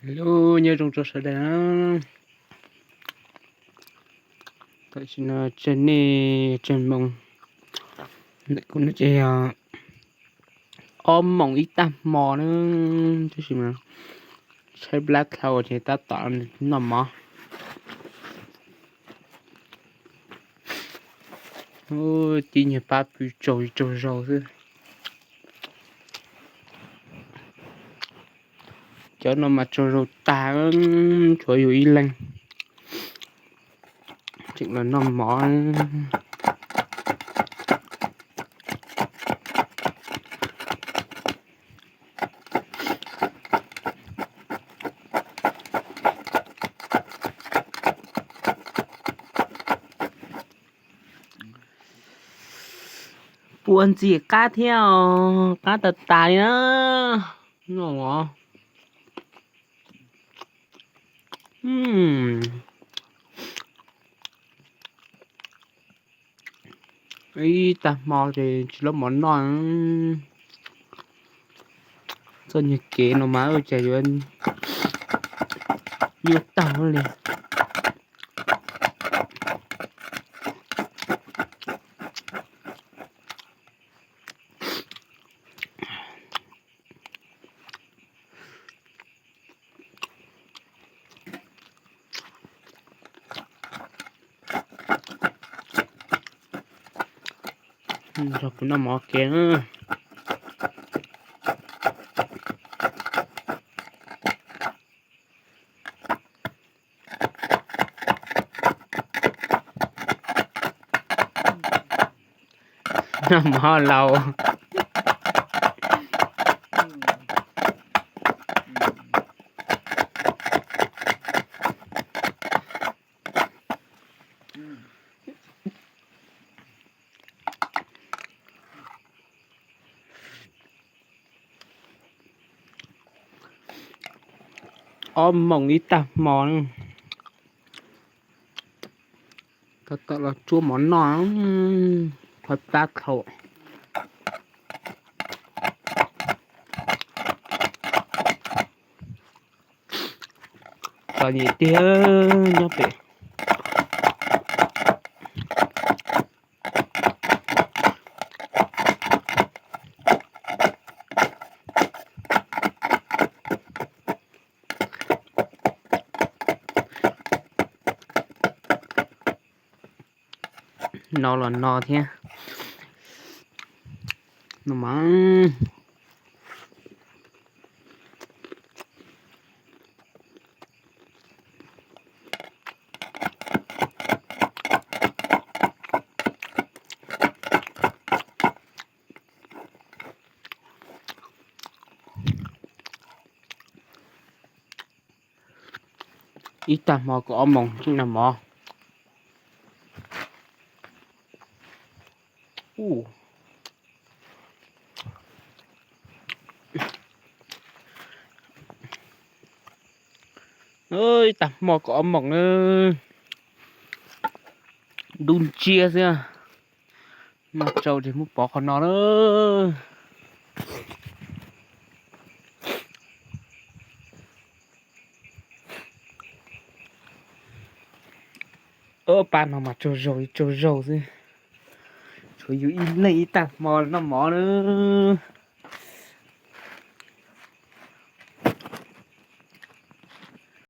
Hello, nyob zoo rau sawv daws na. Tam sim no tseg nej tseg moos, ntawm kuv no ces yog ob moos ib tag hmo na, tab sis mas tshaib plab dhau ces tab tom noj mov. Tib nyuag pab pw tsaug tsaug zog xwb. Cov no mas tsaug zog tag, tshuav yus ib leeg tseem los noj mov. Puas ntxim qab thiab os, qab tas tas li na. No, ib tag hmo ces tsis loj mov noj. Txoj nyuag kev no mas cas yuav nyuaj taug li. Nrog kuv noj mov kev. Noj mov laus. Ob moos ib tag hmo, tab tom los tsuab mov noj, qhov plab dhau. Txom nyem tiag nyob pem. No los no thiab. No mas ib tag hmo kaum ob moos tseem noj mov. Ib tag hmo kaum ob moos na, dub ntsiab xwb. Noj tsau ces muab pov qhov no na. Pab no mas tsaug zog li tsaug zog xwb. Tshuav yus ib leeg ib tag hmo noj mov na.